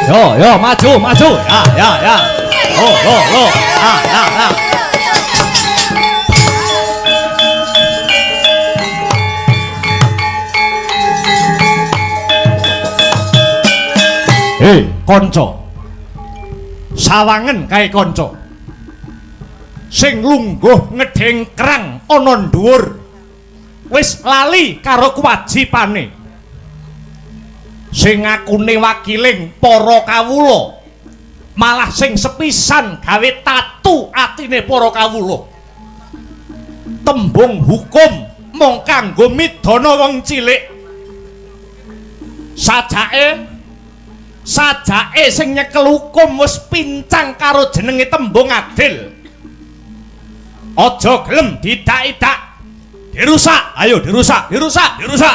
Yo, yo, maju, maju. Ya, ya, ya. Lo, lo, lo. Ya, ya, ya. Hei, kanca. Sawangen kae kanca. Sing lungguh ngedengkrang ana dhuwur. Wis lali karo kewajibane. Sing ngakune wakiling para kawula malah sing sepisan gawe tatu atine para kawula. Tembung hukum mung kanggo midana wong cilik. Sajake sing nyekel hukum wis pincang karo jenenge tembung adil. Aja gelem didak-idak. Dirusak, ayo dirusak, dirusak, dirusak.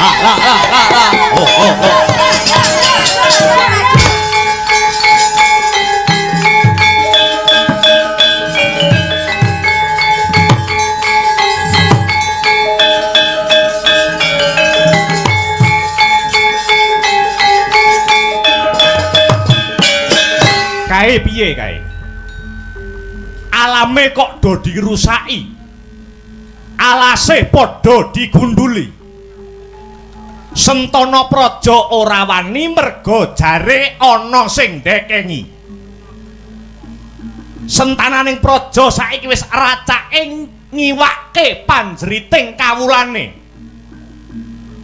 La la la la la. Oh oh oh. Kae piye kae? Alame kok do dirusaki. Alase padha digunduli. Sentana Praja ora wani merga jare ana sing ndekengi. Sentananing praja saiki wis racake ngiwake panjriting kawulane.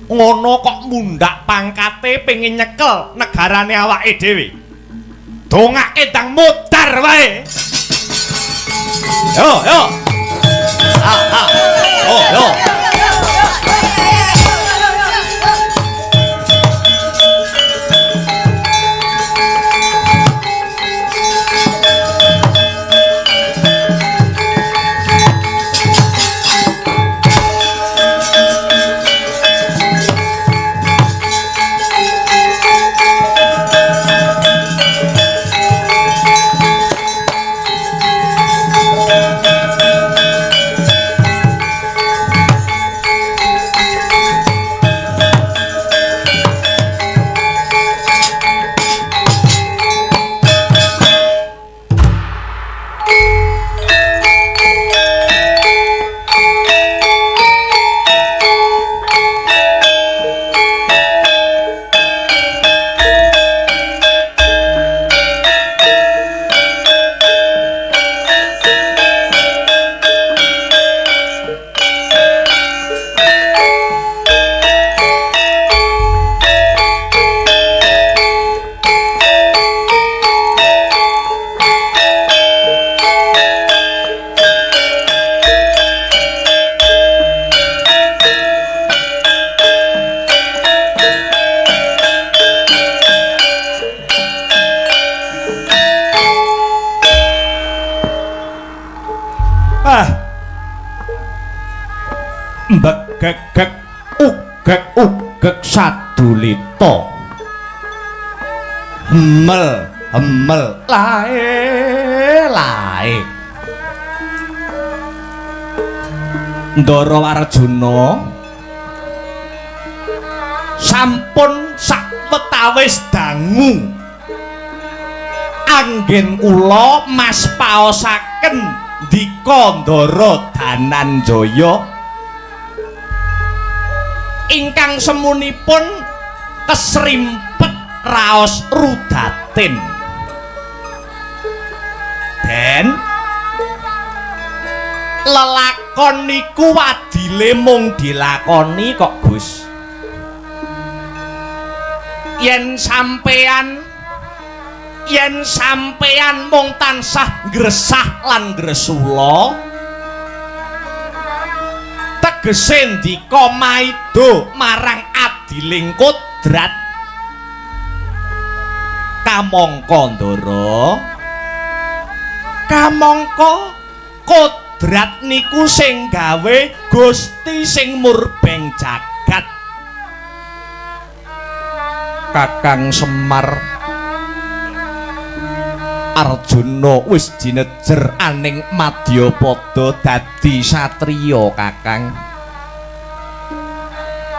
Ngono kok mundhak pangkate pengin nyekel negarane awake dhewe. Dongake ndang modar wae. Yo yo. Ah ah. Oh yo. Mbegegeg ugeg ugeg sadulita. Hemel hemel lae lae. Ndara Arjuna sampun sakwetawis dangu. Anggen kula mas paosaken ndika Ndara Dananjaya ingkang semunipun kesrimpet raos rudatin. Den lelakon niku wadile mung dilakoni kok Gus. Yen sampean mung tansah ngresah lan ngresula, tegese ndika maido marang adiling kodrat. Kamangka Ndara, kamangka kodrat niku sing gawe Gusti sing murbeng jagat. Kakang Semar Arjuna wis jinejer aning madyapada dadi satriya Kakang.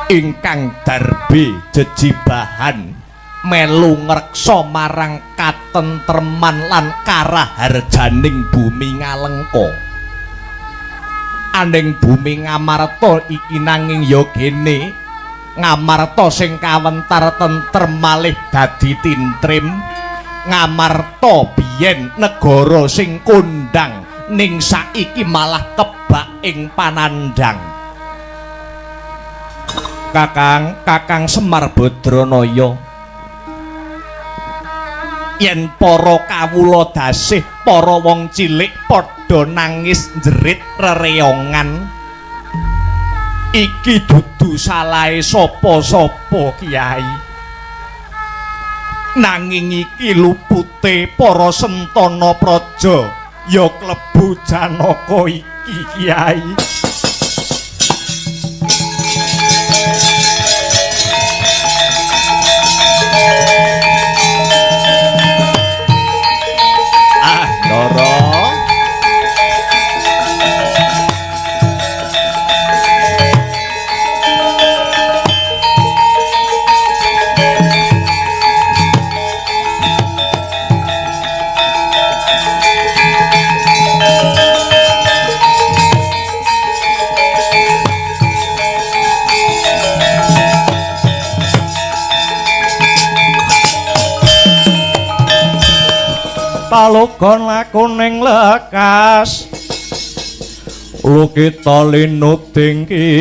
Ingkang darbe jejibahan melu ngreksa marang katentreman lan karaharjaning bumi Ngalengka. Aning bumi Ngamarta iki nanging ya gene Ngamarta sing kawentar tentrem malih dadi tintrim. Ngamarta biyen negara sing kondang ning saiki malah kebak ing panandhang. Kakang, Kakang Semar Badranaya, yen para kawula dasih, para wong cilik padha nangis njerit rereongan, iki dudu salahe sapa-sapa Kiai, nanging iki lupute para sentana praja ya klebu Janaka iki Kiai. Ah, Ndara. Palogon lakuning lekas lukita linuting kidung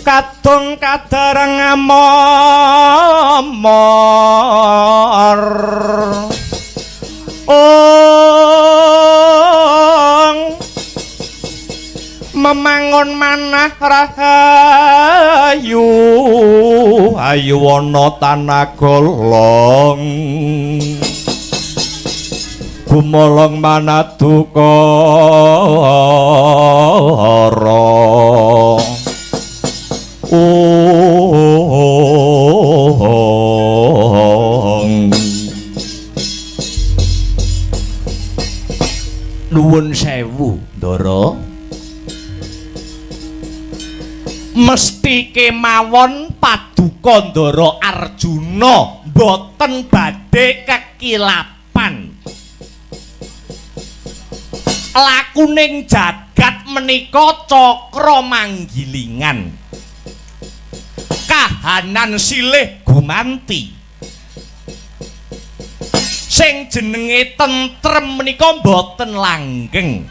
kadung kadareng amor ong memangun manah rahayu ayu ana tanah golong gumolong manadukara ong. Nuwun sewu Ndara, mesti kemawon paduka Ndara Arjuna mboten badhe kekilapan. Lakuning jagat menika cakra manggilingan, kahanan silih gumanti. Sing jenenge tentrem menika mboten langgeng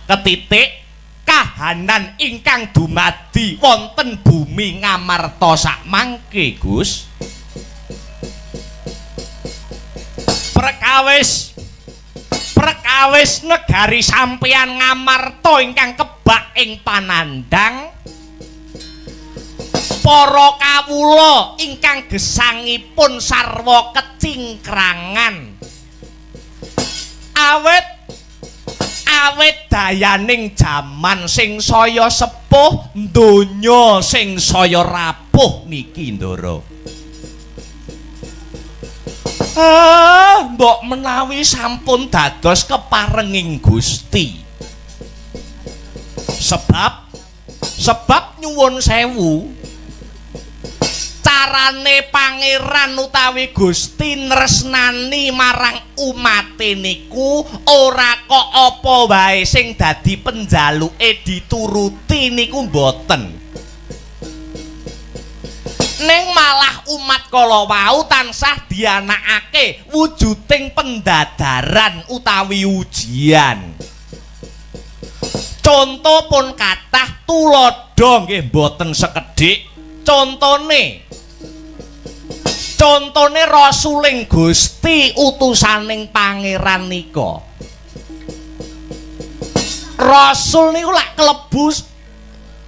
ketitik kahanan ingkang dumadi wonten bumi Ngamarta sakmangke Gus. Perkawis negari sampeyan Ngamarta ingkang kebak ing panandhang, para kawula ingkang gesangipun sarwa kecingkrangan awit dayaning jaman sing saya sepuh, donya sing saya rapuh niki Ndara. Ah, mbok menawi sampun dados keparenging Gusti. Sebab nyuwun sewu, carane pangeran utawi Gusti nresnani marang umate niku ora kok apa wae sing dadi penjaluke dituruti niku mboten. Ning malah umat kala wau tansah dianakake wujuding pendadaran utawi ujian. Conto pun kathah tuladha nggih mboten sekedhik. Contone rasuling Gusti utusaning pangeran nika. Rasul niku lak klebu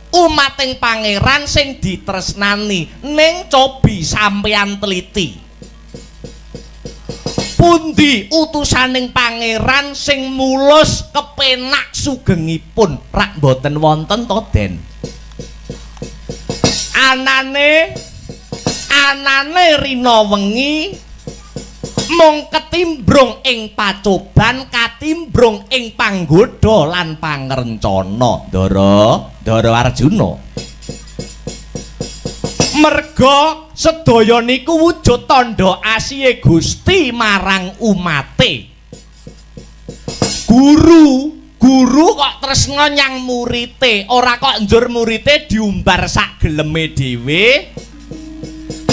umating pangeran sing ditresnani, ning cobi sampeyan teliti. Pundi utusaning pangeran sing mulus kepenak sugengipun? Rak mboten wonten to, Den. Anane rina wengi Mung ketimbrung ing pacoban, katimbrung ing panggodha lan pangrencana. Ndara, Ndara Arjuna. Merga sedaya niku wujud tandha asihe Gusti marang umate. Guru, guru kok tresna nyang murite, ora kok njur murite diumbar sak geleme dhewe.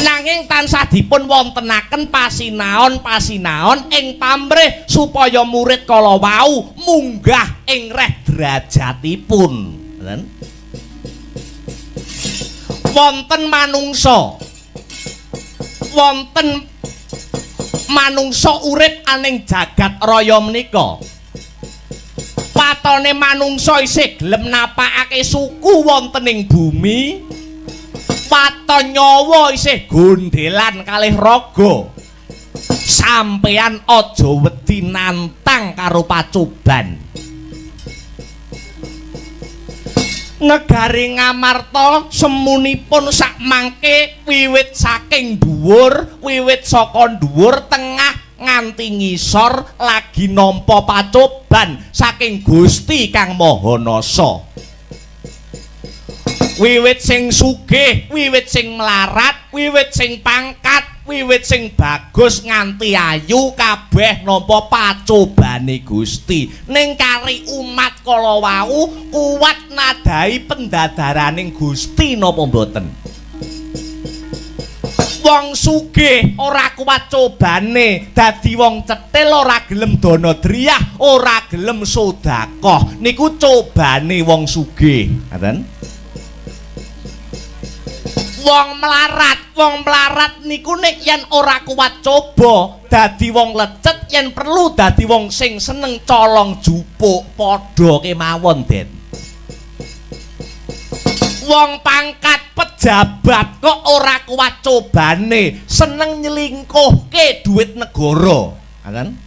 Nanging tansah dipun wontenaken pasinaon-pasinaon ing pamrih supaya murid kala wau munggah ing reh derajatipun. Ngoten. Wonten manungsa. Wonten manungsa urip aning jagat raya menika. Patone manungsa isih gelem napakake suku wonten ing bumi. Waton nyawa isih gondelan kalih raga. Sampeyan aja wedi nantang karo pacoban. Negari Ngamarta semunipun sakmangke wiwit saking dhuwur, wiwit saka dhuwur tengah nganti ngisor lagi nampa pacoban saking Gusti Kang Maha Nasa. Wiwit sing sugih, wiwit sing melarat, wiwit sing pangkat, wiwit sing bagus nganti ayu kabeh nampa pacobane Gusti. Ning kari umat kala wau kuat nadai pendadaraning Gusti napa mboten? Wong sugih ora kuat cobane, dadi wong cetil ora gelem dana driyah, ora gelem sedekah. Niku cobane wong sugih. Ngaten? Wong melarat niku nek yen ora kuat coba dadi wong lecet, yen perlu dadi wong sing seneng colong jupuk, padha kemawon, Den. Wong pangkat pejabat kok ora kuat cobane, seneng nyelingkuhke duit negara. Ngaten?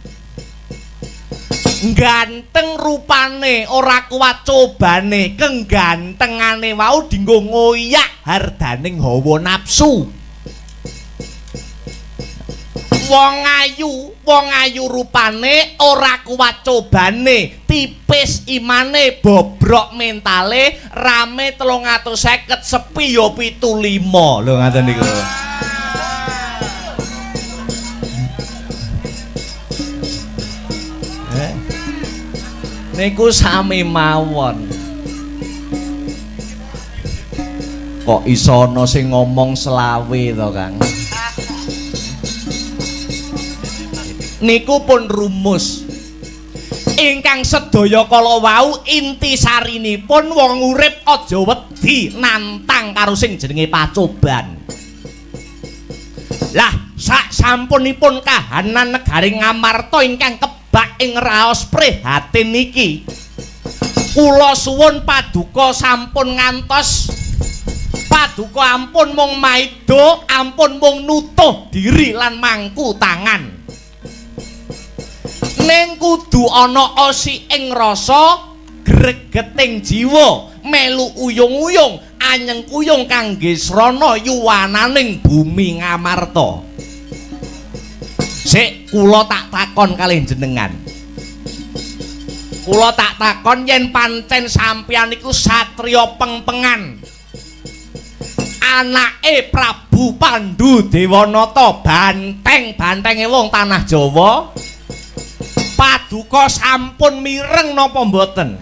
Ganteng rupane ora kuat cobane, kegantengane wau dinggo ngoyak hardaning hawa nafsu. Wong ayu rupane ora kuat cobane, tipis imane, bobrok mentale, rame 350 sepi ya 75. Lho ngaten niku. Niku sami mawon. Kok iso ana sing ngomong selawe to, Kang? Niku pun rumus. Ingkang sedaya kala wau intisarinipun wong urip aja wedi nantang karo sing jenenge pacoban. Lah, sak sampunipun kahanan negari Ngamarta ingkang kebak ing raos prihatin niki, kula suwun paduka sampun ngantos, paduka ampun mung maida, ampun mung nutuh diri lan mangku tangan. Ning kudu ana osi ing rasa gregeting jiwa, melu uyung-uyung anyeng kuyung kangge srana yuwananing bumi Ngamarta. Sik kula tak takon kalih jenengan. Kula tak takon yen pancen sampeyan iku satriya pengpengan, anake Prabu Pandu Dewanata, banteng-bantenge wong tanah Jawa, paduka sampun mireng napa mboten?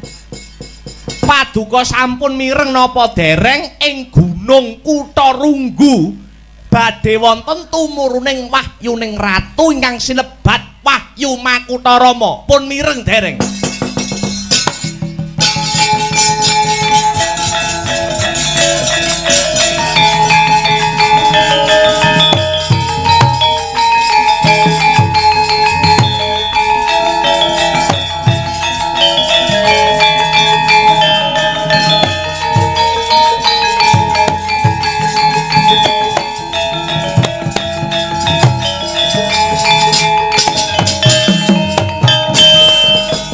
Paduka sampun mireng napa dereng ing Gunung Kutharunggu badhe wonten tumuruning wahyuning ratu ingkang sinebat Wahyu Makutharama? Pun mireng dereng?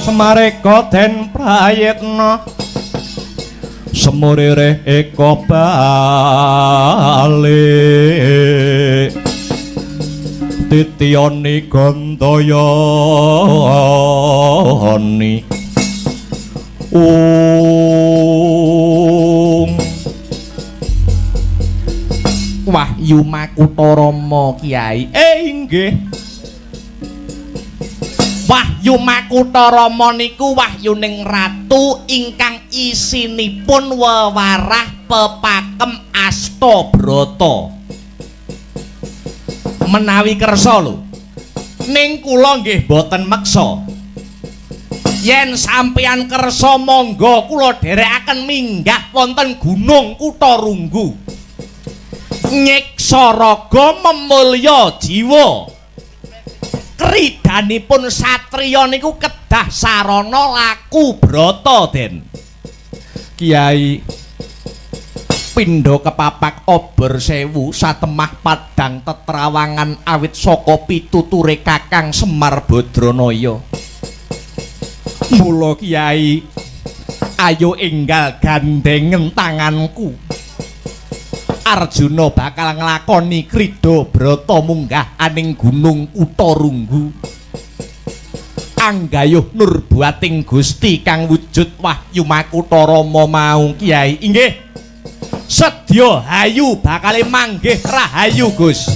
Semareka den prayitna semurire eka balik. Titi Gantiyani gantayani. Om. Wahyu Makutha Rama Kyai. Inggih. Wahyu Makutha Rama niku wahyuning ratu ingkang isinipun wewarah pepakem Astabrata. Menawi kersa lho. Ning kula nggih boten meksa. Yen sampeyan kersa monggo kula dherekaken minggah wonten Gunung Kutha Runggu. Nyiksa raga memulya jiwa. Kridanipun satriya niku kedah sarana laku brata, Den. Kyai pindha kepapak obor sewu satemah padang tetrawangan awit saka pituture Kakang Semar Badranaya. Mula Kyai ayo enggal gandhengen tanganku. Arjuna bakal nglakoni krida brata munggah aning Gunung Kutha Runggu. Anggayuh nurbuating Gusti kang wujud Wahyu Makutha Rama mau Kyai. Inggih. Sedya hayu bakale manggih rahayu Gus.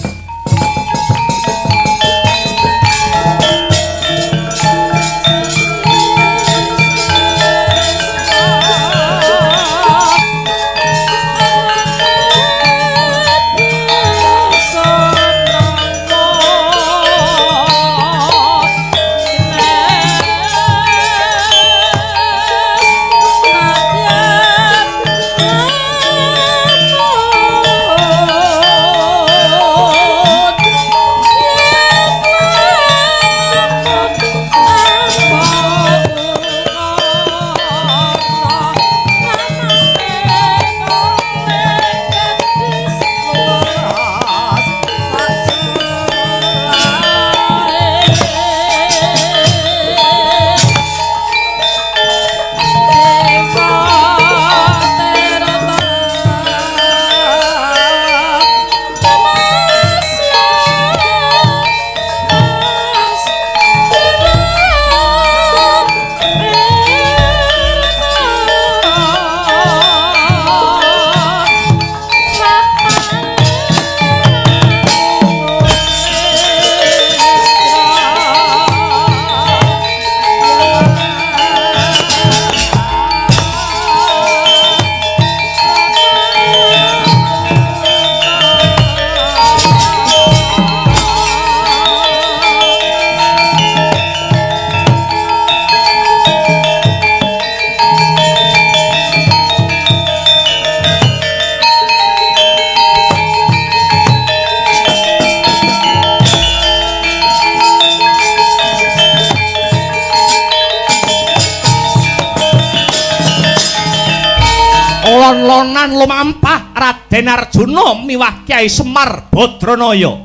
Lon-lonan lumampah Raden Arjuna miwah Kyai Semar Badranaya.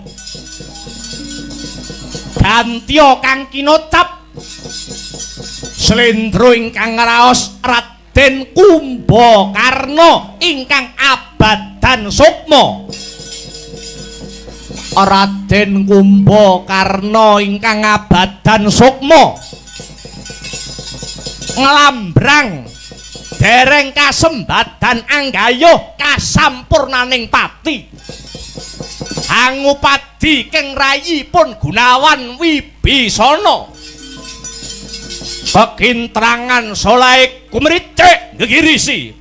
Gantya kang kinocap slendro ingkang ngraos Raden Kumbakarna ingkang abadan sukma. Raden Kumbakarna ingkang abadan sukma nglambrang dereng kasembadan anggayuh kasampurnaning pati. Hangupadi keng rayipun Gunawan Wibisana. Kekintrangan solahe kumricik gegirisi.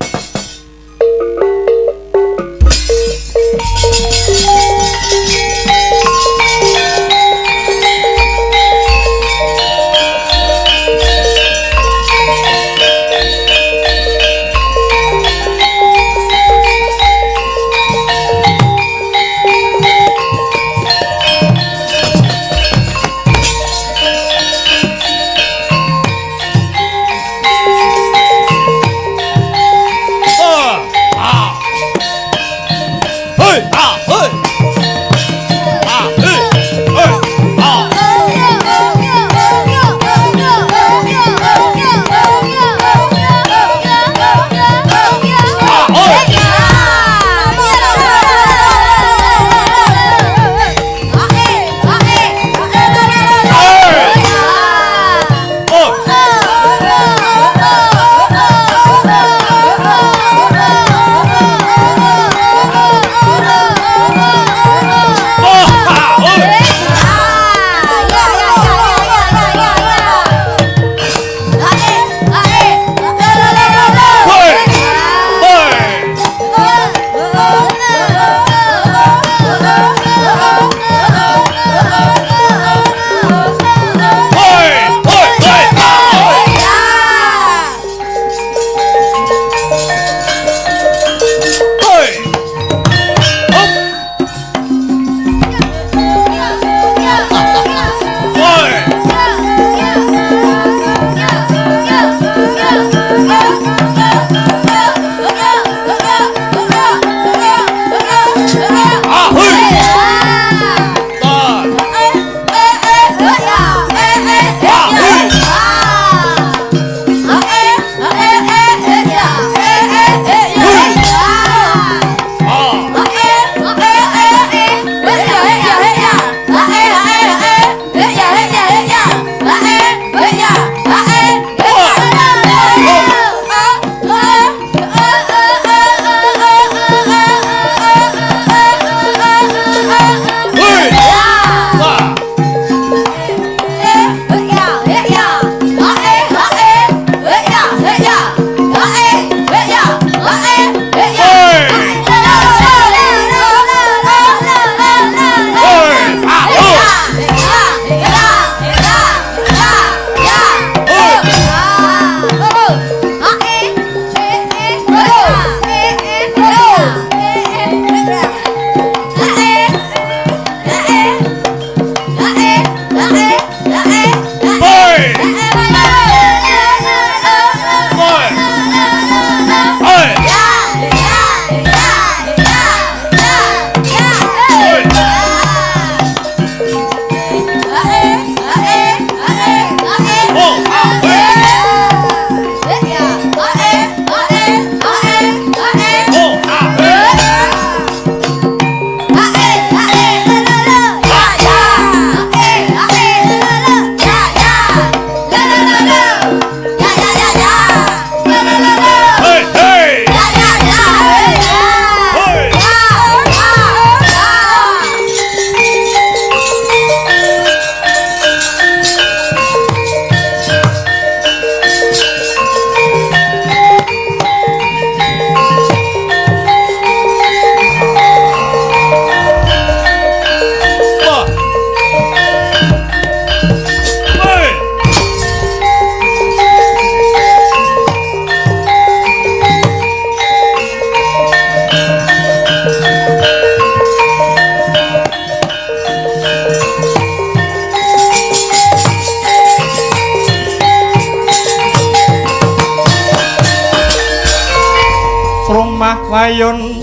Rumah wayun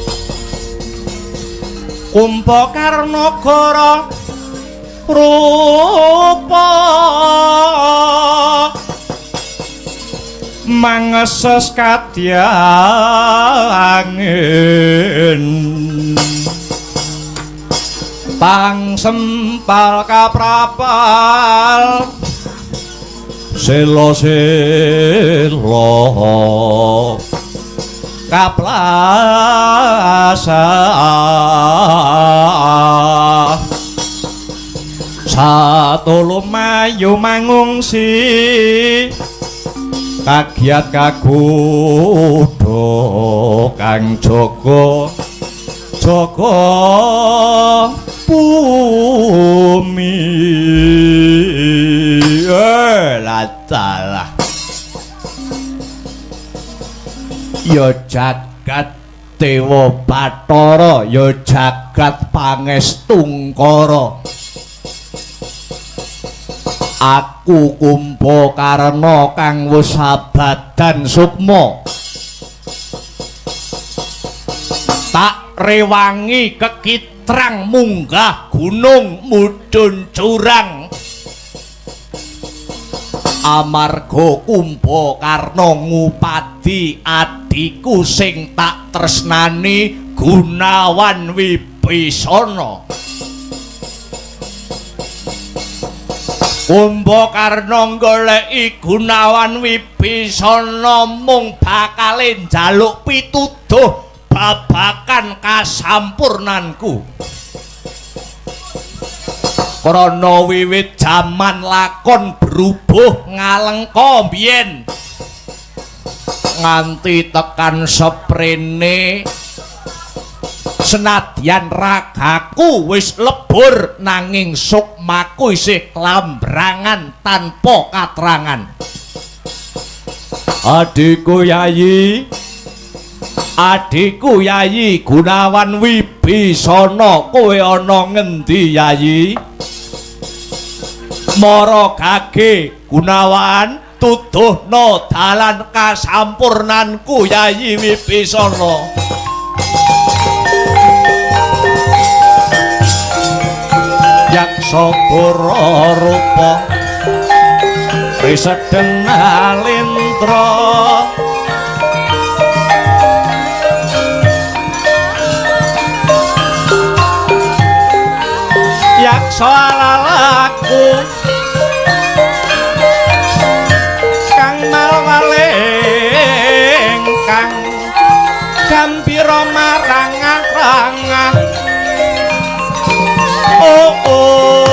Kumbakarna gara rupa mangeses kadya angin pangsempal kaprapal selo-selo kaplasa satulu mayu mangungsi kagiat kagodha kang jaga jaga bumi. Latalah ya jagat Dewa Bathara, ya jagat Pangestungkara. Aku Kumbakarna kang wis abadan sukma tak rewangi kekitrang munggah gunung mudhun jurang amarga Kumbakarna ngupadi adhiku sing tak tresnani Gunawan Wibisana. Kumbakarna goleki Gunawan Wibisana mung bakale njaluk pituduh babakan kasampurnanku. Krana wiwit jaman lakon brubuh ngalengka biyen nganti tekan seprene senadyan ragaku wis lebur nanging sukmaku isih klambrangan tanpa katrangan. Adhiku Yayi, adhiku Yayi Gunawan Wibisana, kowe ana ngendi Yayi? Mara gage Gunawan, tuduhna dalan kasampurnanku Yayi Wibisana. Yaksa bara rupa risedeng alintra yaksa alalaku kang malwaling kang gambira marang arang. Oh, oh.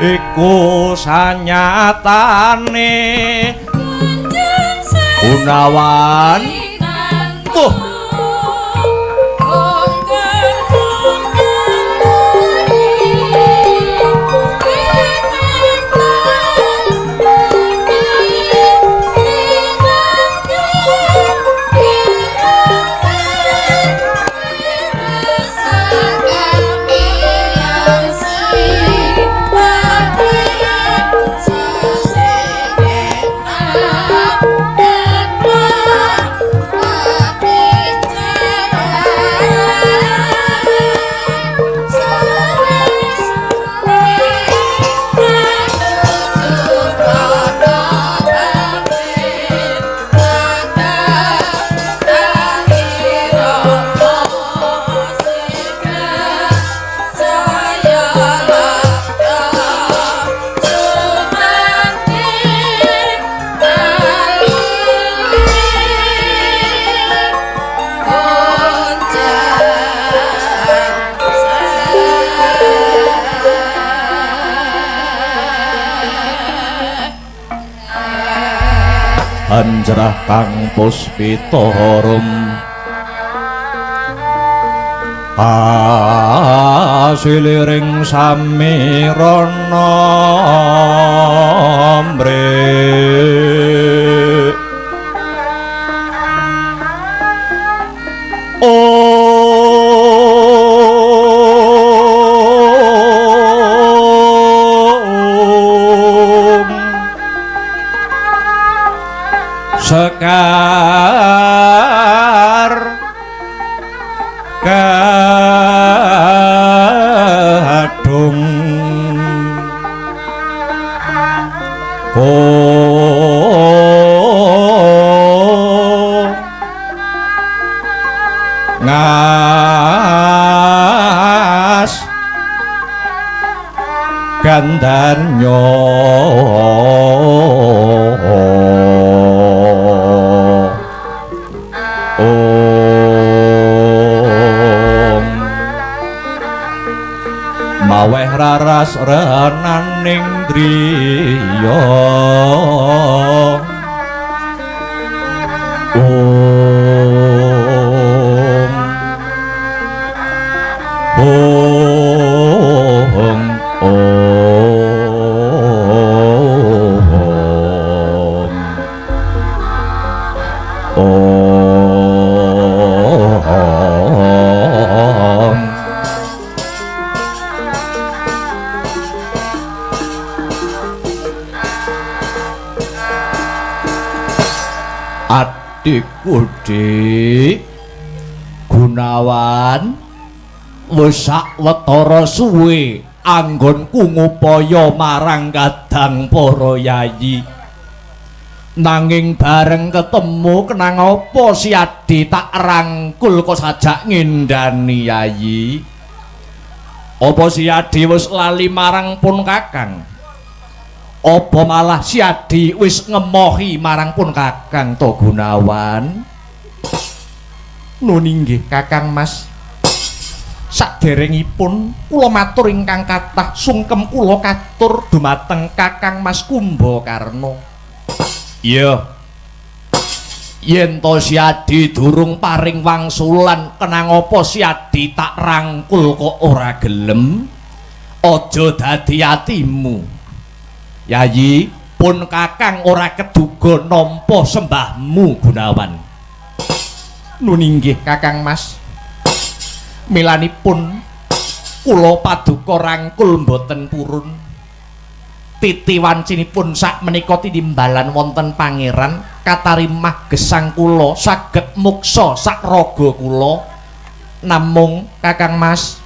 Iku sanyatane Gunawan. Wah. Hanjrah kang puspita rum asiliring samirana mrih Om Sekar Gadung Ngas Gandanyo Om Maweh raras renaning driya Om Om Om Om Adikku Dik Gunawan wis sawetara suwe anggonku ngupaya marang kadang para yayi, nanging bareng ketemu kenang apa si Adi tak rangkul kok sajak ngendani yayi. Apa si Adi wis lali marang pun kakang? Apa malah si Adi wis ngemohi marang pun kakang to Gunawan? Nun inggih Kakang Mas, saderengipun kula matur ingkang kathah sungkem kula katur dumateng Kakang Mas Kumbakarna. Iya, yen to si Adi durung paring wangsulan, kenang apa si Adi tak rangkul kok ora gelem? Aja dadi atimu Yayi, pun kakang ora keduga nampa sembahmu Gunawan. Nun inggih Kakang Mas, milanipun kula paduka rangkul mboten purun. Titi wancinipun sak menika tinimbalan wonten pangeran katarimah gesang kula saged muksa sak raga kula. Namung Kakang Mas,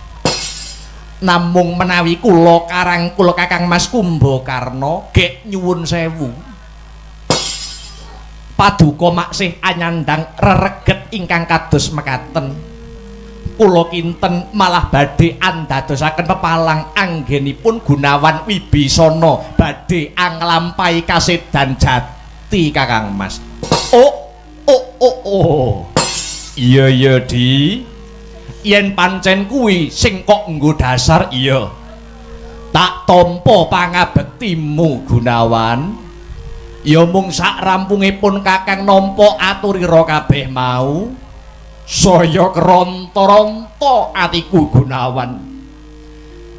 namung menawi kula karangkul Kakang Mas Kumbakarna gek nyuwun sewu, paduka maksih anyandang rereget ingkang kados mekaten. Kula kinten malah badhe andadosaken pepalang anggenipun Gunawan Wibisana badhe anglampahi kasedan jati Kakang Mas. Oh oh oh oh. Iya iya Di, yen pancen kuwi sing kok nggo dasar iya tak tampa pangabektimu Gunawan. Ya mung sak rampungipun kakang nampa aturira kabeh mau, saya keronta-ronta atiku Gunawan.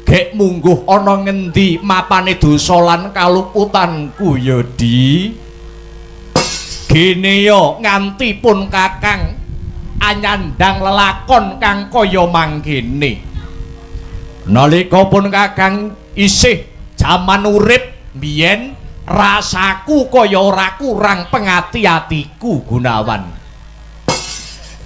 Gek mungguh ana ngendi mapane dosa lan kaluputanku ya Di. Gene ya nganti pun kakang anyandang lelakon kang kaya mangkene. Nalika pun kakang isih jaman urip biyen, rasaku kaya ora kurang pengati-atiku Gunawan.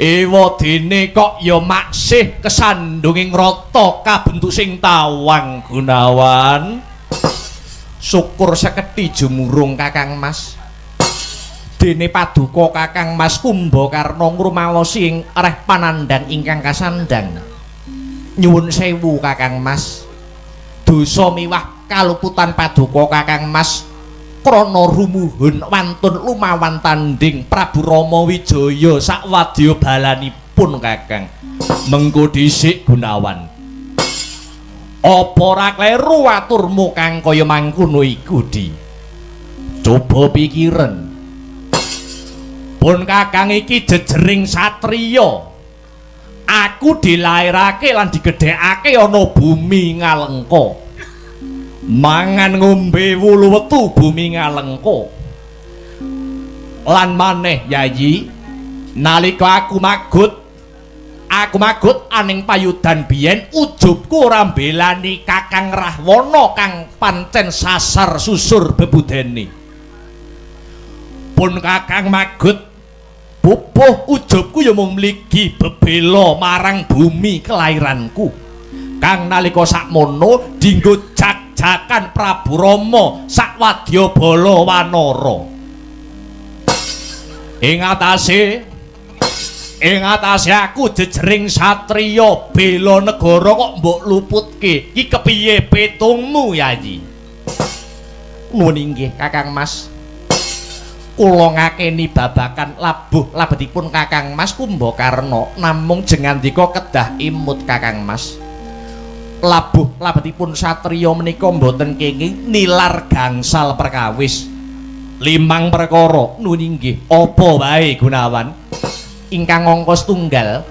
Ewa dene kok ya maksih kesandunging rata kabentuk sing tawang Gunawan. Syukur sekedhi jumurung Kakang Mas. Dene paduka Kakang Mas Kumbakarna ngrumaosi ing reh panandhang ingkang kasandhang. Nyuwun sewu Kakang Mas, dosa miwah kaluputan paduka Kakang Mas krana rumuhun wantun lumawan tanding Prabu Rama Wijaya sakwadya balanipun Kakang. Mengko dhisik Gunawan, apa ora kleru aturmu kang kaya mangkono iku Di? Coba pikiren. Pun Kakang iki jejering satriya. Aku dilairake lan digedhekake ana bumi Ngalengka. Mangan ngombe wulu wetu bumi Ngalengka. Lan maneh Yayi, nalika aku magut aning payudan biyen ujubku ora mbelani Kakang Rahwana kang pancen sasar susur bebudene. Pun Kakang magut pupuh ujubku ya mung mligi bebela marang bumi kelairanku. Kang nalika sakmono dinggo jak-jakan Prabu Rama sakwadya bala wanara. Ing atase aku jejering satriya bela negara kok mbok luputke. Iki kepiye petungmu, Yayi? Nuwun inggih, Kakang Mas. Kula ngakeni babakan labuh labetipun Kakang Mas Kumbakarna, namung jengandika kedah imut Kakang Mas. Labuh labetipun satriya menika mboten kenging nilar gangsal perkawis. Limang perkara. Nuwun inggih. Apa wae, Gunawan? Ingkang angka setunggal,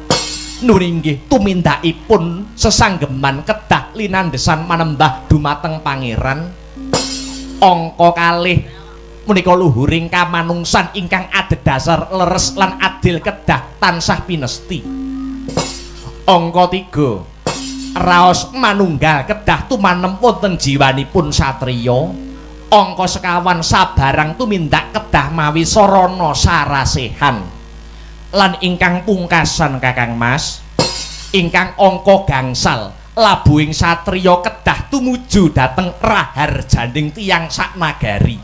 nuwun inggih, tumindakipun sesanggeman kedah linandhesan manembah dumateng pangeran. Angka kalih menika luhuring kamanungsan ingkang adhedhasar leres lan adil kedah tansah pinesti. Angka 3, raos manunggal kedah tumanem wonten jiwanipun satriya. Angka sekawan sabarang tumindak kedah mawi sarana sarasehan. Lan ingkang pungkasan Kakang Mas, ingkang angka gangsal, labuhing satriya kedah tumuju dhateng raharjaning tiyang saknagari.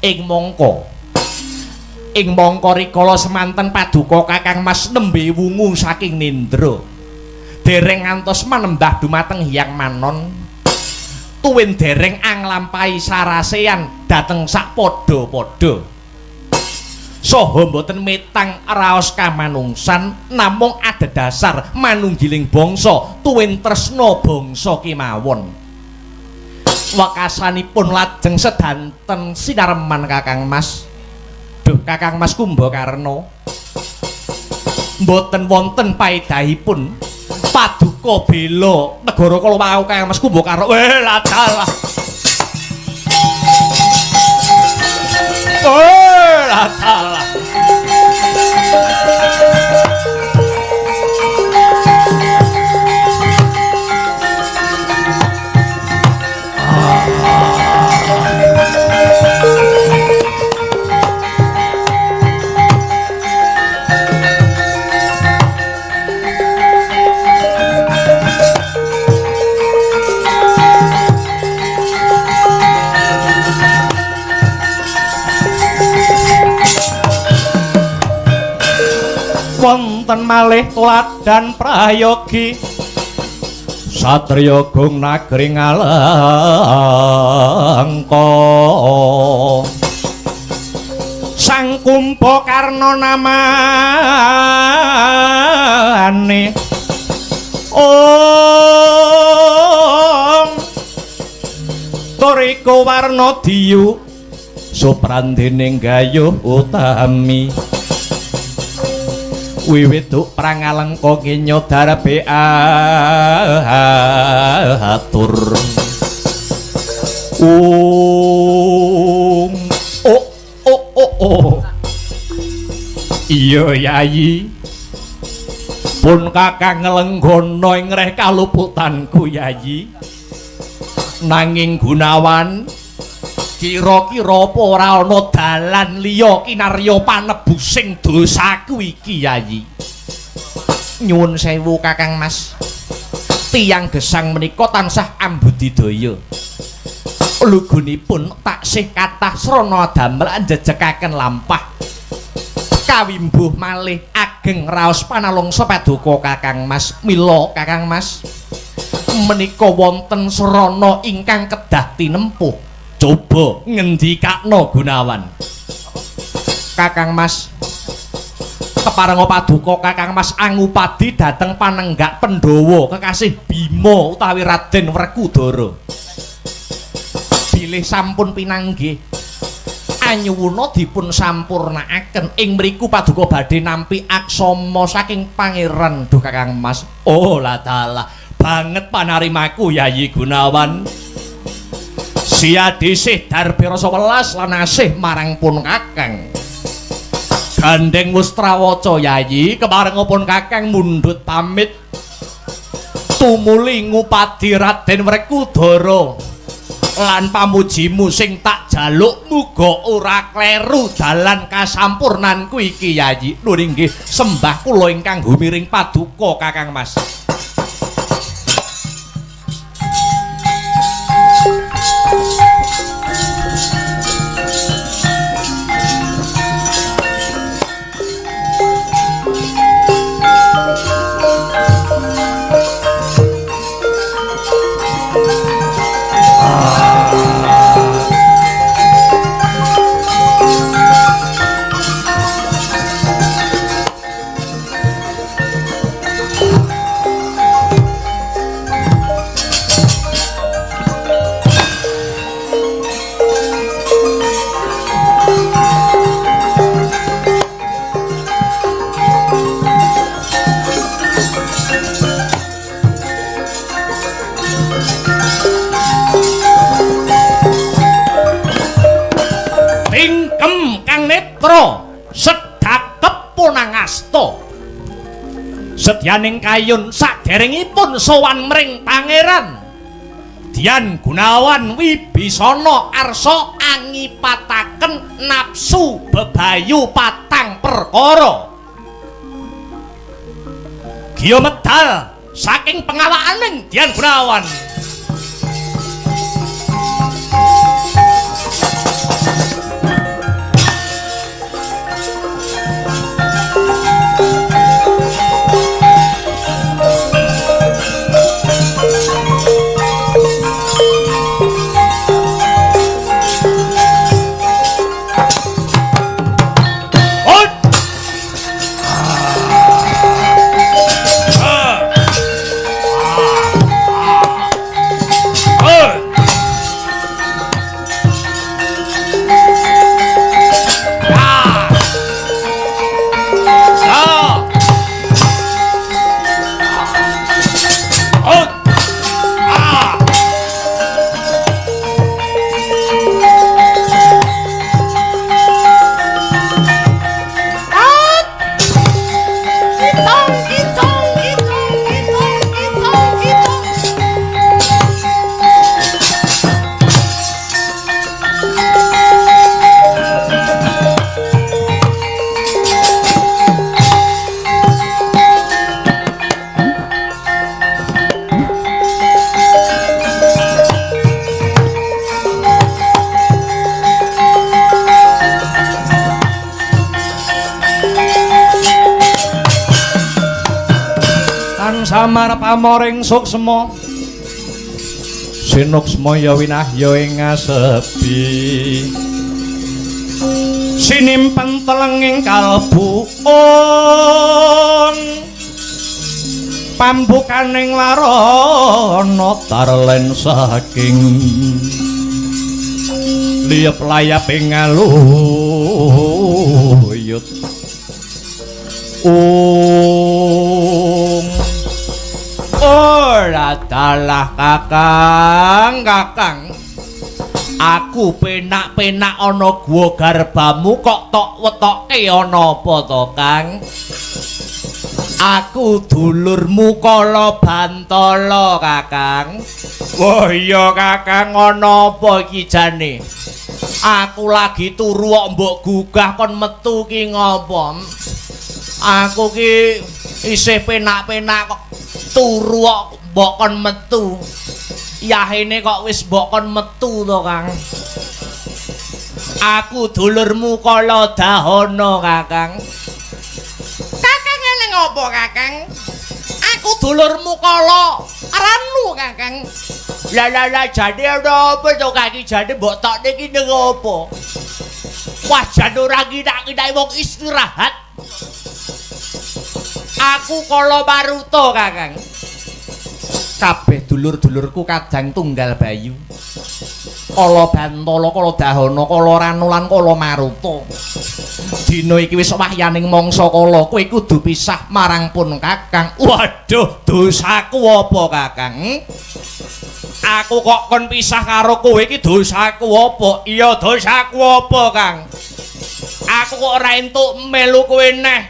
Ing mangka rikala semanten paduka Kakang Mas nembe wungu saking nindra, dereng ngantos manembah dumateng Hyang Manon, tuwin dereng anglampahi sarasehan dhateng sak padha-padha. Saha mboten metang raos kamanungsan, namung adhedhasar manunggiling bangsa tuwin tresna bangsa kemawon. Wekasanipun lajeng sedanten sinareman Kakang Mas. Duh Kakang Mas Kumbakarna, mboten wonten paedahipun paduka bela negara kala wau Kakang Mas Kumbakarna. Weh ladalah. Oh, ladalah. Wonten malih teladan prayogi satriya gung nagri Ngalengka. Sang Kumbakarna namane Om Toriko warna diyu suprandene gayuh utami. Wiwit perang Ngalengka kenya darbe atur. Oh oh oh oh. Iya Yayi. Pun Kakang nglenggana ing reh kaluputanku Yayi. Nanging Gunawan, kira-kira apa ora ana dalan liya kinarya panebusing dosaku iki Yayi? Nyuwun sewu Kakang Mas, tiyang gesang menika tansah ambudidaya. Lugunipun taksih kathah srana damel njejekaken lampah. Kawimbuh malih ageng raos panalungsa paduka Kakang Mas. Mila Kakang Mas, menika wonten srana ingkang kedah tinempuh. Coba ngendikakno Gunawan. Kakang Mas, keparenga paduka Kakang Mas angupadi dhateng panenggak Pandhawa kekasih Bima utawi Raden Werkudara. Bilih sampun pinanggih Panyuwuna dipun sampurnakaken. Ing mriku paduka badhe nampi aksama saking pangeran. Duh Kakang Mas. Oh la dalah, banget panarimaku Yayi Gunawan. Siadisih darbe rasa welas lan asih marang pun Kakang. Gandeng Wustrawaca Yayi, keparenga pun Kakang mundhut pamit tumuli ngupadi Raden Wrekudara. Lan pamujimu sing tak jaluk muga ora kleru dalan kasampurnanku iki Yayi. Lho inggih, sembah kula ingkang gumiring paduka Kakang Mas. Sedhakep punangasta sedyaning kayun saderengipun sowan mring pangeran Dian Gunawan Wibisana arsa angipataken nafsu bebayu patang perkara. Giya medal saking pengawakaning Dian Gunawan. Samar pamoring suksma sinuksma ya winahya ing ngasepi sinimpen telenging kalbu ong pambukaning larana tarlen saking liyep layaping ngaluyut Ora dalah Kakang, Kakang. Aku penak-penak ana gua garbamu kok tok wetoke ana apa to, Kang? Aku dulurmu Kala Bantala, Kakang. Wah iya, Kakang, ana apa iki jane? Aku lagi turu kok mbok gugah kon metu ki ngopo? Aku ki isih penak-penak kok turu kok mbok kon metu. Yahene kok wis mbok kon metu to, Kang. Aku dulurmu Kala Dahana, Kakang. Kakang eling apa, Kakang? Aku dulurmu Kala Ranu, Kakang. Lah lah lah jane ana apa to, Kang? Jane mbok tokne ki ning apa? Wah, jan ora nginak-nginaki wong istirahat. Aku Kala Maruta, Kakang. Kabeh dulur-dulurku kadang tunggal bayu. Kala Bantala, Kala Dahana, Kala Ranu lan Kala Maruta. Dina iki wis wahyaning mangsa kala, kowe kudu pisah marang pun Kakang. Waduh, dosaku apa Kakang? Aku kok kon pisah karo kowe iki dosaku apa? Iya, dosaku apa, Kang? Aku kok ora entuk melu kowe neh.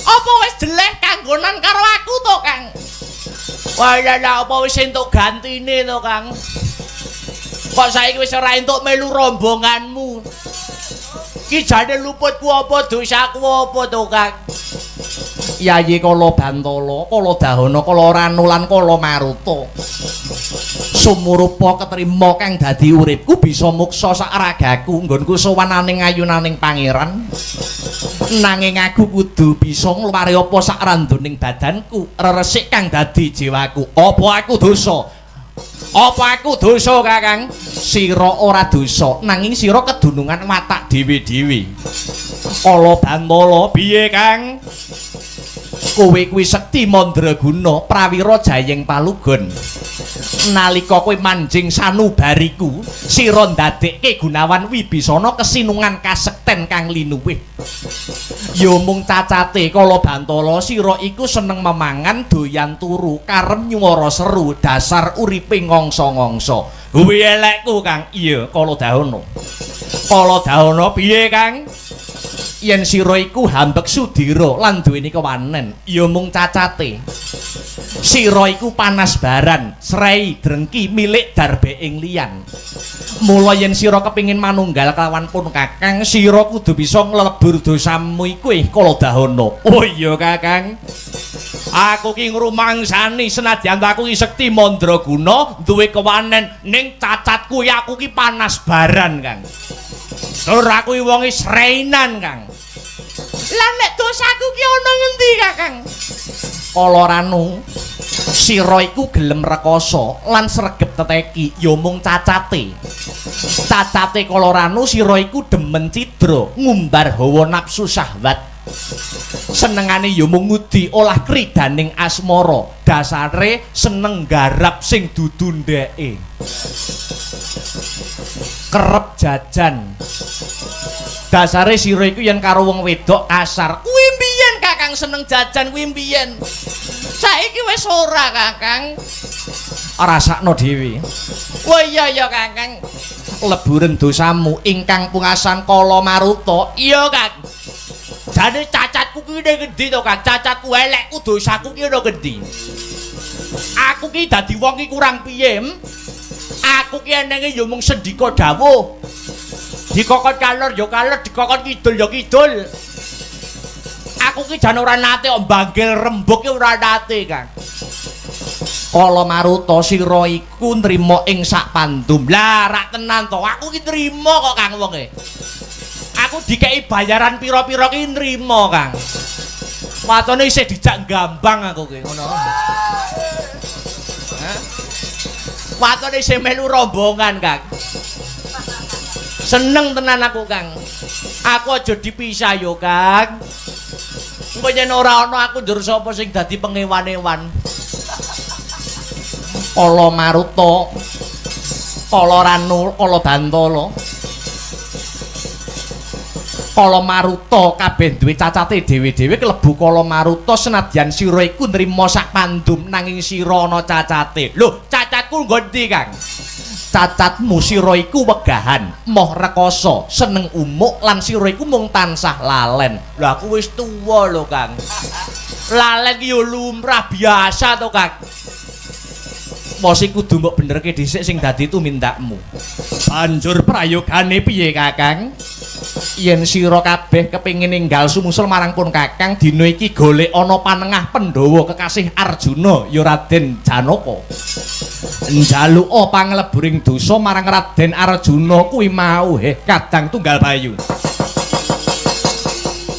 Apa wis jeleh kanggonan karo aku to, Kang? Wah, ya apa wis entuk gantine to, Kang? Kok saiki wis ora entuk melu rombonganmu? Ki jane luputku apa, dosaku apa to, Kang? Yayi Kala Bantala, Kala Dahana, Kala Ranu lan Kala Maruta. Sumurupa ketrima kang dadi uripku bisa muksa sak ragaku nggonku sowan aning ayunaning pangeran. Nanging aku kudu bisa ngluwari apa sak randuning badanku, reresik kang dadi jiwaku. Apa aku dosa? Apa aku dosa, Kakang? Sira ora dosa, nanging sira kedunungan watak dhewe-dhewe. Kala Bantala, piye, Kang? Kowe kuwi sekti mandraguna, prawira jayeng palugon. Nalika kowe manjing sanubariku, sira ndadekke Gunawan Wibisana kesinungan kasekten kang linuwih. Ya mung cacate Kala Bantala, sira iku seneng memangan, doyan turu, karem nyuwara seru, dasar uripe ngangsa-ngangsa. Kuwi elekku, Kang. Iya, Kala Dahana. Kala Dahana piye, Kang? Yen sira iku hambek sudira lan duweni kewanen, ya mung cacate. Sira iku panas baran, srei drengki milik darbeing liyan. Mula yen sira kepingin manunggal kelawan pun Kakang, sira kudu bisa nglebur dosamu iku Kala Dahana. Oh iya, Kakang. Aku ki ngrumangsani senadyan aku ki sekti mandraguna, duwe kewanen, ning cacatku ya aku ki panas baran, Kang. Tur aku ki wonge sreinan, Kang. Lah nek dosaku ki ana ngendi, Kakang? Kala Ranu, sira iku gelem rekoso lan sregep teteki, ya mung cacate. Cacate Kala Ranu, sira iku demen cidra, ngumbar hawa nafsu syahwat. Senengane ya mung ngudi olah kridaning asmara, dasare seneng garap sing dudu ndeke. Kerep jajan. Dasare sira iku yen karo wong wedok kasar. Kuwi mbiyen, Kakang, seneng jajan kuwi mbiyen. Saiki wis ora, Kakang. Rasakno dhewe. Wah iya ya, Kakang. Leburen dosamu ingkang pungasan Kala Maruta. Iya, Kang. Jane cacatku ki ning ngendi to, Kang? Cacatku, elekku, dosaku ki ana ngendi? Aku ki dadi wong ki kurang piye? Aku ki enenge ya mung sendika dawuh. Dikokon kalor ya kalor, dikokon kidul ya kidul. Aku ki jan ora nate kok mbanggil rembug ki ora nate, Kang. Kala Maruta, sira iku nrima ing sak pandum. Lah rak tenan to, aku ki nrima kok, Kang, wonge. Aku dikeki bayaran pira-pira ki nrima, Kang. Watone isih dijak gambang aku ki ngono. Hah? Watone isih melu rombongan, Kang. Seneng tenan aku, Kang. Aku aja dipisah yo, Kang. Engko yen ora ana aku njur sapa sing dadi pengewan-ewan? Kala Maruta, Kala Ranu, Kala Bantala. Kala Maruta kabeh duwe cacate dhewe-dhewe kelebu Kala Maruta senadyan sira iku nrima sak pandum nanging sira ana cacate. Lho, cacatku nggo ndi, Kang? Cacatmu sira iku wegahan, moh rekoso, seneng umuk lan sira iku mung tansah lalen. Lho aku wis tuwa lho, Kang. Lalen ki yo lumrah biasa to, Kang. Mosok kudu mbok benerke dhisik sing dadi tumindakmu. Banjur prayogane piye, Kakang? Yen sira kabeh kepengin ninggal sumusul marang pun Kakang, dina iki golek ana panengah Pandhawa kekasih Arjuna ya Raden Janaka. Njaluka pangleburing dosa marang Raden Arjuna kuwi mau heh kadang tunggal bayu.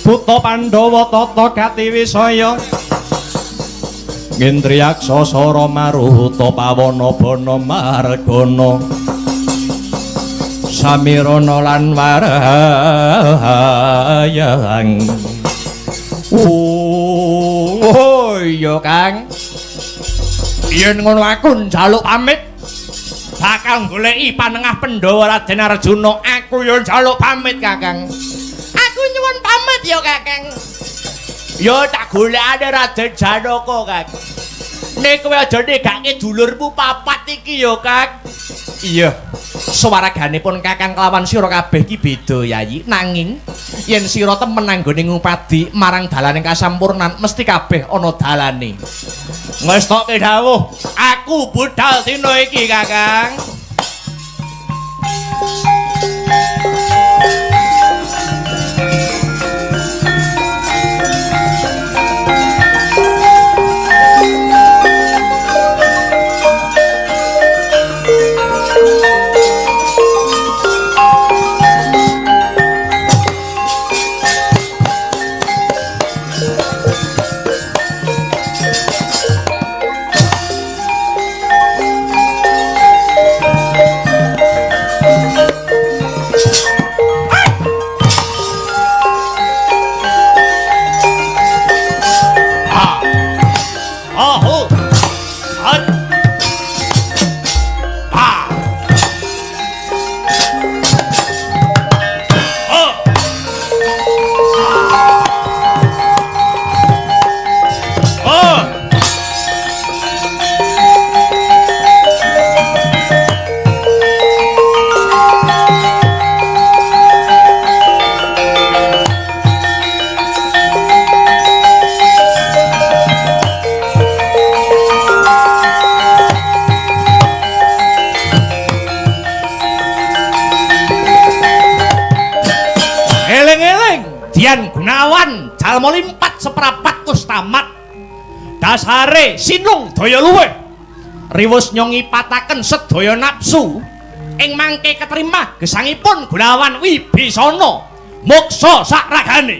Buta Pandhawa tata gati wisaya Ngendriyaksa sara maruta pawana bana margana Samirana lan warayang. Oh iya, Kang. Yen ngono aku njaluk pamit. Bakal goleki panengah Pandhawa Raden Arjuna. Aku yo njaluk pamit, Kakang. Aku nyuwun pamit ya, Kakang. Yo tak golekane Raden Janaka, Kang. Nek kowe aja negake dulurmu papat iki ya, Kang. Iya. Swarganipun Kakang kelawan sira kabeh iki beda, Yayi. Nanging yen sira temen anggone ngupadi marang dalane kasampurnan, mesti kabeh ana dalane. Ngestoke dawuh, aku budal dina iki, Kakang. Dian Gunawan jalma limpat seprapat kustamat dasare sinung daya luwih riwus nyongipataken sedaya nafsu ing mangke keterima gesangipun Gunawan Wibisana moksa sakragane.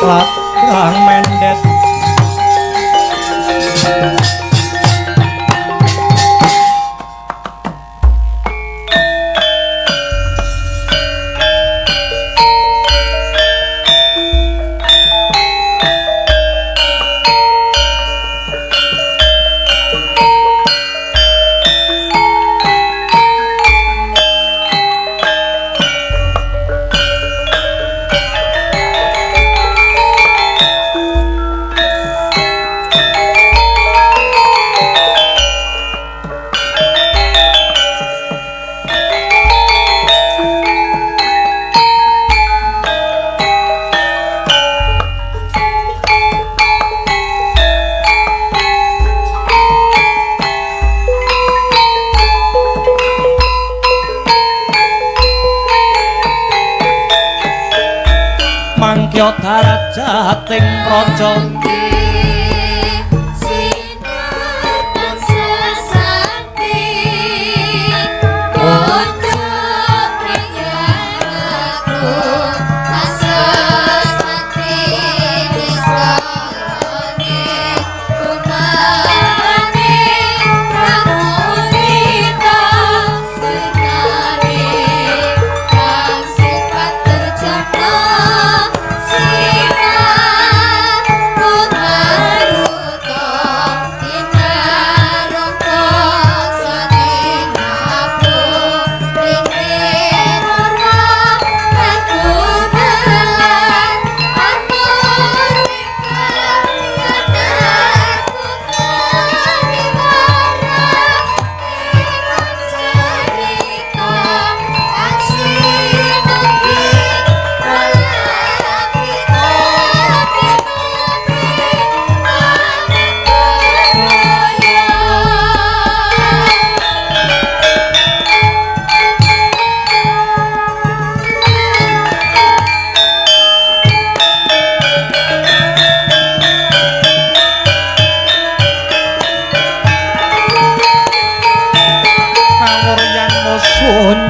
Latrang mendet mangkya darajating praja.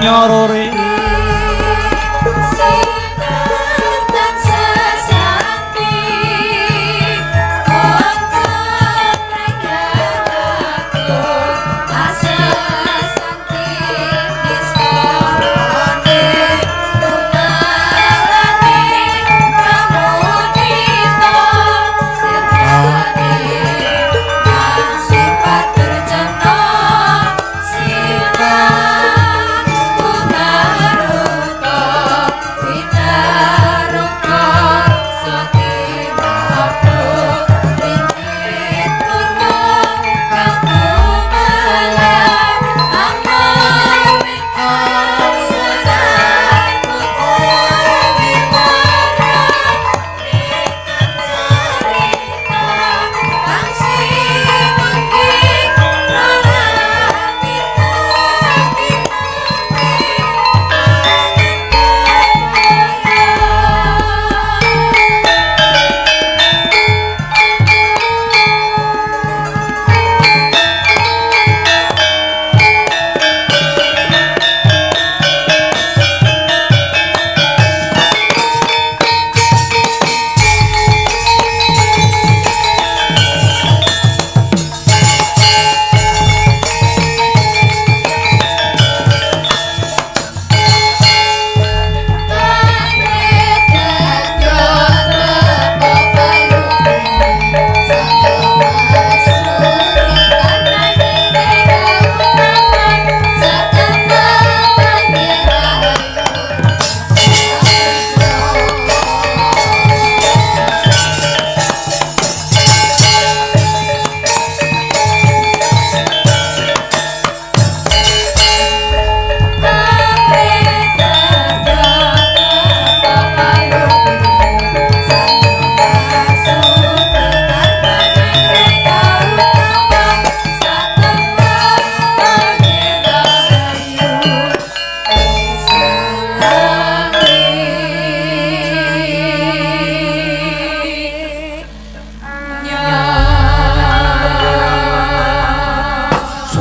Nyorore.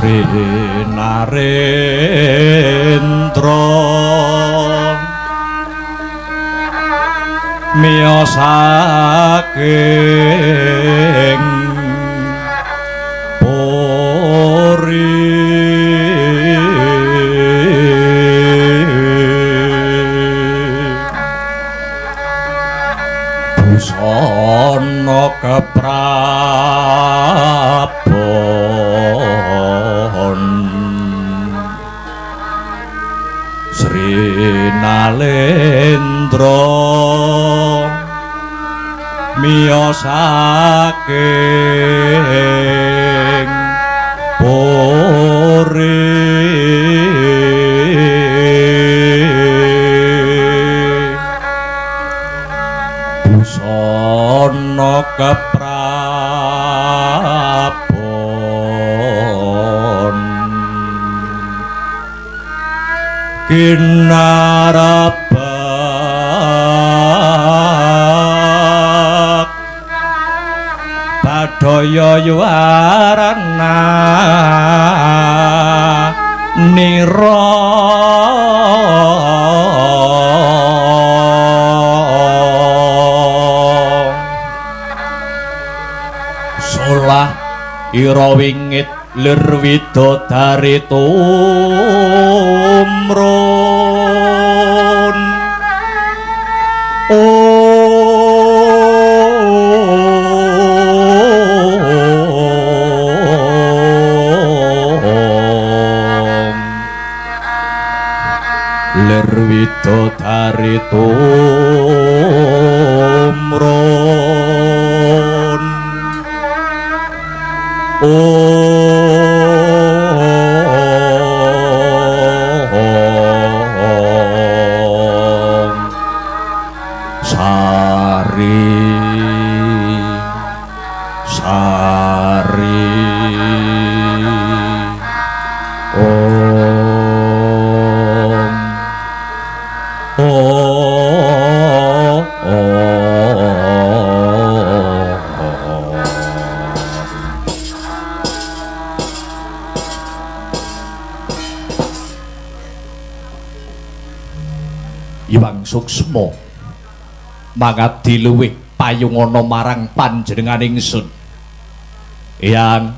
Sri Narendra miyosake puri busana keprabon Sri Nalendra miyosake puri busana keprabon kinarabak badaya yuwarana nira solah ira wingit lir widodari tumrun. Om lir widodari tumrun. Om Sari Sari Om Om. Iwang Suksma mangadi luwih payungana marang panjenengan ingsun. Eyang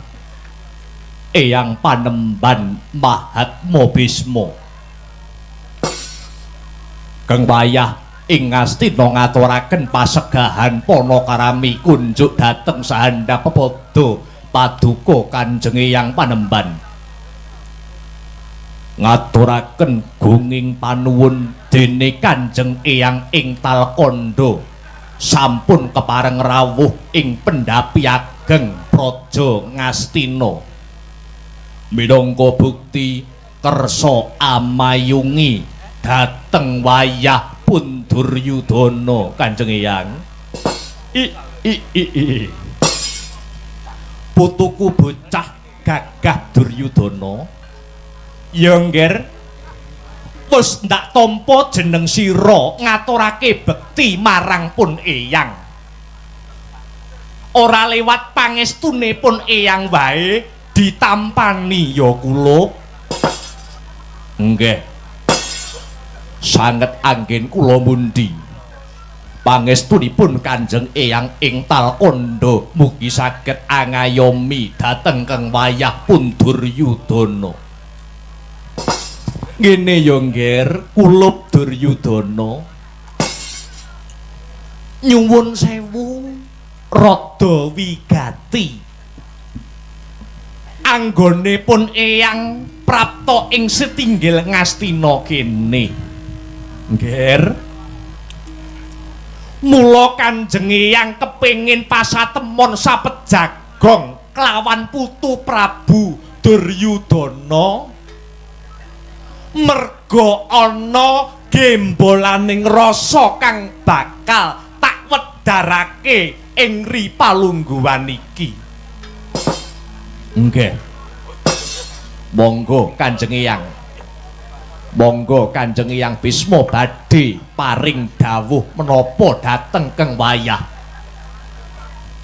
Eyang Panemban Mahatma Bisma kang wayah ing Ngastina ngaturaken pasegahan panakarami kunjuk dhateng sahandap pepada paduka Kanjeng Eyang Panemban. Ngaturaken gunging panuwun dene Kanjeng Eyang ing Talkandha sampun kepareng rawuh ing pendhapi ageng Praja Ngastina minangka bukti kersa amayungi dhateng wayah pun Duryudana. Kanjeng Eyang, i i i i putuku bocah gagah Duryudana. Ya ngger, wis ndak tampa jeneng sira ngaturake bekti marang pun Eyang. Ora lewat pangestune pun Eyang wae ditampani ya kula. Nggih. Sanget anggen kula mundi. Pangestunipun Kanjeng Eyang ing Talkandha mugi saged angayomi dhateng kang wayah pun Duryudana. Ngene ya ngger, kulup Duryudana. Nyuwun sewu rada wigati. Anggone pun Eyang prapta ing setinggil Ngastina kene. Ngger. Mula Kanjeng Eyang kepengin pasatemon sapejagong kelawan putu Prabu Duryudana. Merga ana gembolaning rasa kang bakal tak wedharake ing ri palungguhan iki. Nggih. Monggo Kanjeng Eyang. Monggo Kanjeng Eyang Bisma badhe paring dawuh menapa dhateng keng wayah.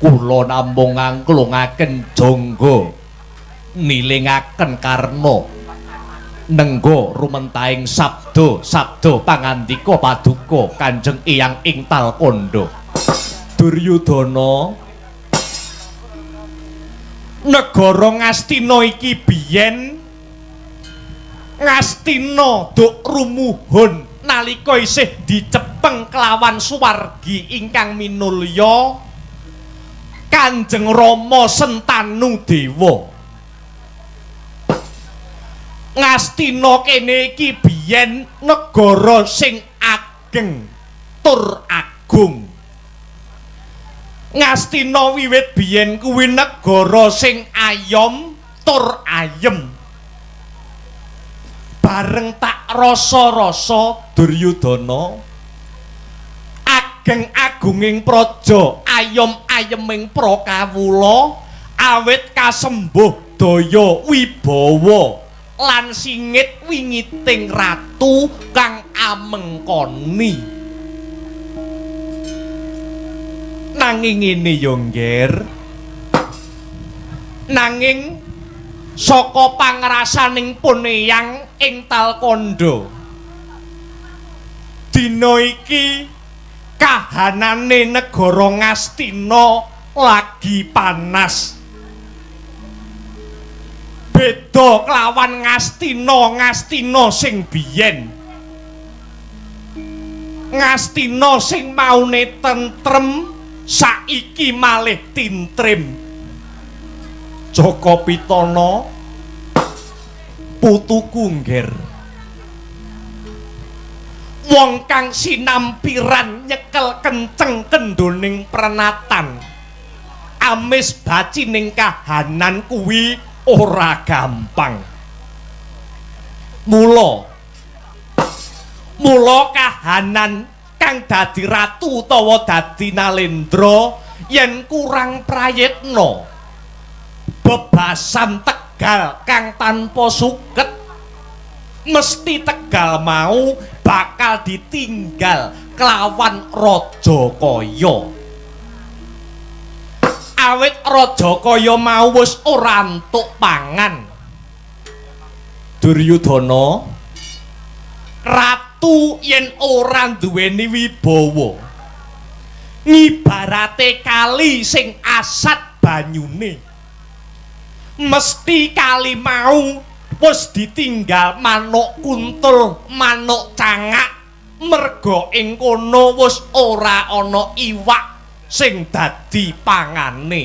Kula namung ngangklungaken jangga Nilingaken karna nenggo rumentahing sabda sabda pangandika paduka Kanjeng Eyang ing Talkandha. Duryudana, negara Ngastina iki biyen Ngastina duk rumuhun nalika isih dicepeng kelawan suwargi ingkang minulya Kanjeng Rama Sentanu Dewa. Ngastina kene iki biyen negara sing ageng tur agung. Ngastina wiwit biyen kuwi negara sing ayom tur ayem. Bareng tak rasa-rasa Duryudana, ageng agunging praja, ayom-ayeming prakawula, awit kasembuh daya wibawa lan singit wingiting ratu kang amengkoni. Nanging ngene ya, Ngger. Nanging saka pangrasaning pun Eyang ing Talkandha, dina iki kahanane negara Ngastina lagi panas. Beda kelawan Ngastina sing biyen. Ngastina sing maune tentrem saiki malih tintrim. Jaka Pitana, putuku Ngger. Wong kang sinampiran nyekel kenceng kendhoning prenatan, amis bacining kahanan kuwi ora gampang. Mula mula kahanan kang dadi ratu utawa dadi nalendra yen kurang prayitna, bebasan Tegal kang tanpa suket, mesti Tegal mau bakal ditinggal kelawan Raja Kaya. Awit Raja Kaya mau wis ora entuk pangan. Duryudana, ratu yen ora duweni wibawa, ngibarate kali sing asat banyune, mesti kali mau wis ditinggal manuk kuntul, manuk cangak, merga ing kono wis ora ana iwak sing dadi pangane.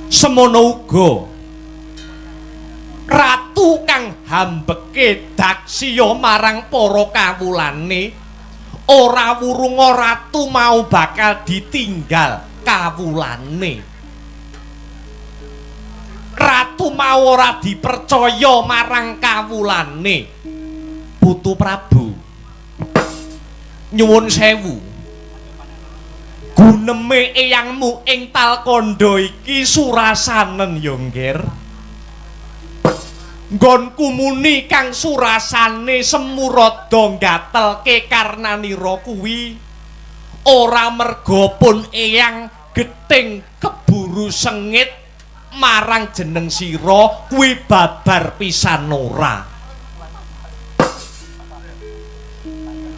Semono uga ratu kang hambeke daksiya marang para kawulane, ora wurunga ratu mau bakal ditinggal kawulane. Ratu mau ora dipercaya marang kawulane. Putu Prabu, nyuwun sewu, guneme eyangmu ing Talkandha iki surasanen ya, Ngger. Nggonku muni kang surasane semurada nggatelke karnanira kuwi ora merga pun eyang gething keburu sengit marang jeneng sira kuwi babar pisan ora.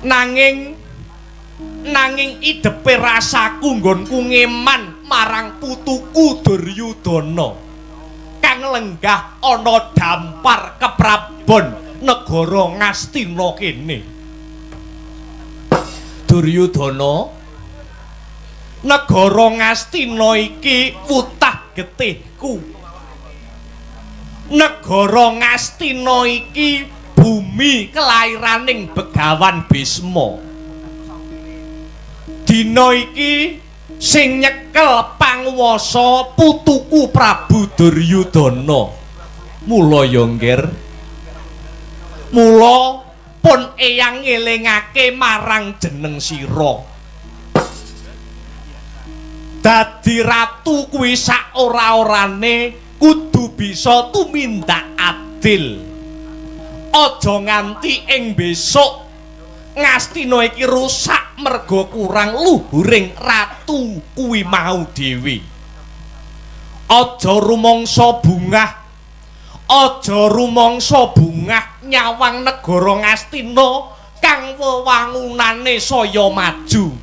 Nanging nanging idepe rasaku nggonku ngeman marang putuku Duryudana kang lenggah ana dampar keprabon negara Ngastina kene. Duryudana, negara Ngastina iki wutah getihku. Negara Ngastina iki bumi kelairaning Begawan Bisma. Dina iki sing nyekel panguwasa putuku Prabu Duryudana. Mula ya, Ngger, mula pun eyang ngelingake marang jeneng sira. Dadi ratu kuwi sak ora-orane kudu bisa tumindak adil. Aja nganti ing besok Ngastina iki rusak merga kurang luhuring ratu kuwi mau dhewe. Aja rumangsa bungah, aja rumangsa bungah nyawang negara Ngastina kang wewangunane saya maju.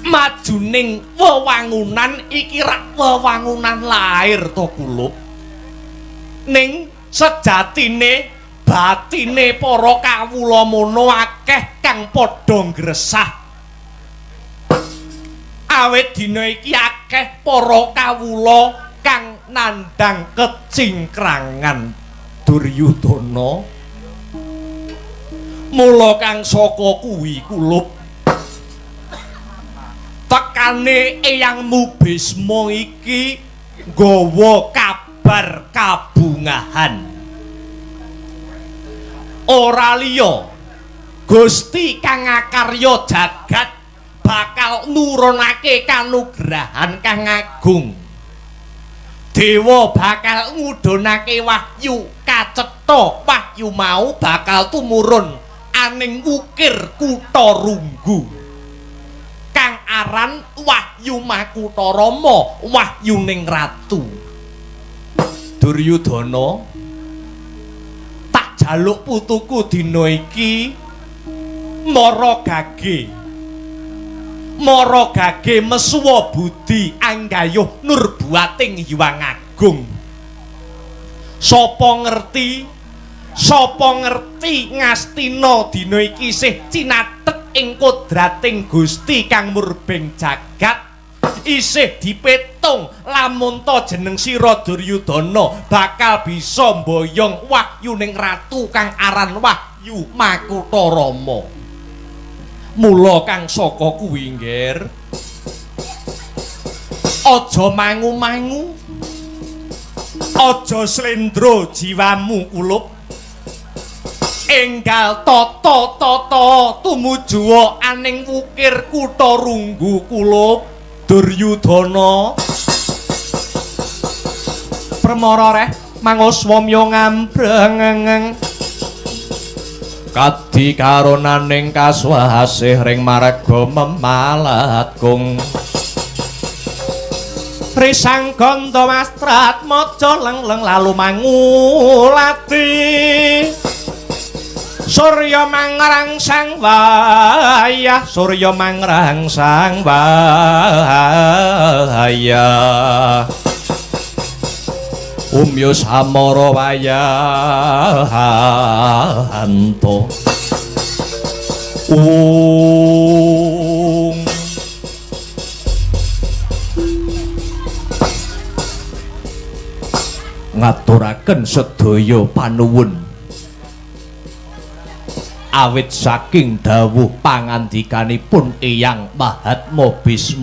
Majuning wewangunan iki rak wewangunan lair to kulup. Ning sejatine batine para kawula mono akeh kang padha ngresah. Awit dina iki akeh para kawula kang nandhang kecingkrangan Duryudana. Mula kang saka kuwi kulup tekane eyangmu Bisma iki nggawa kabar kabungahan. Ora liya Gusti kang ngakarya jagat bakal nurunake kanugrahan kang agung. Dewa bakal ngudhunake wahyu kacetha, wahyu mau bakal tumurun aning ukir kutha Runggu kang aran Wahyu Makutharama, wahyuning ratu. Duryudana, tak jaluk putuku dina iki mara gage. Mara gage mesuwa budi anggayuh nurbuating Hyang Agung. Sapa ngerti? Sapa ngerti Ngastina dina iki isih cinatet ing kodrating Gusti kang murbeng jagat, isih dipetung lamun ta jeneng sira Duryudana bakal bisa mboyong wahyuning ratu kang aran Wahyu Makutharama. Mula kang saka kuwi nggir, aja mangu-mangu, aja slendro jiwamu kulup, enggal tata-tata tumujuwa aning wukir kutha Runggu kulup. Duryudana premara reh manguswamya ngambrengeng kadi karonaning kaswasih ring marga memalat kung risang ganda wastrat maja lengleng lalu mangulati surya mangrangsang wayah, surya mangrangsang wayah umyo samara wayahanto ung. Ngaturaken sedaya panuwun awit saking dawuh pangandikanipun Eyang Mahatma Bisma.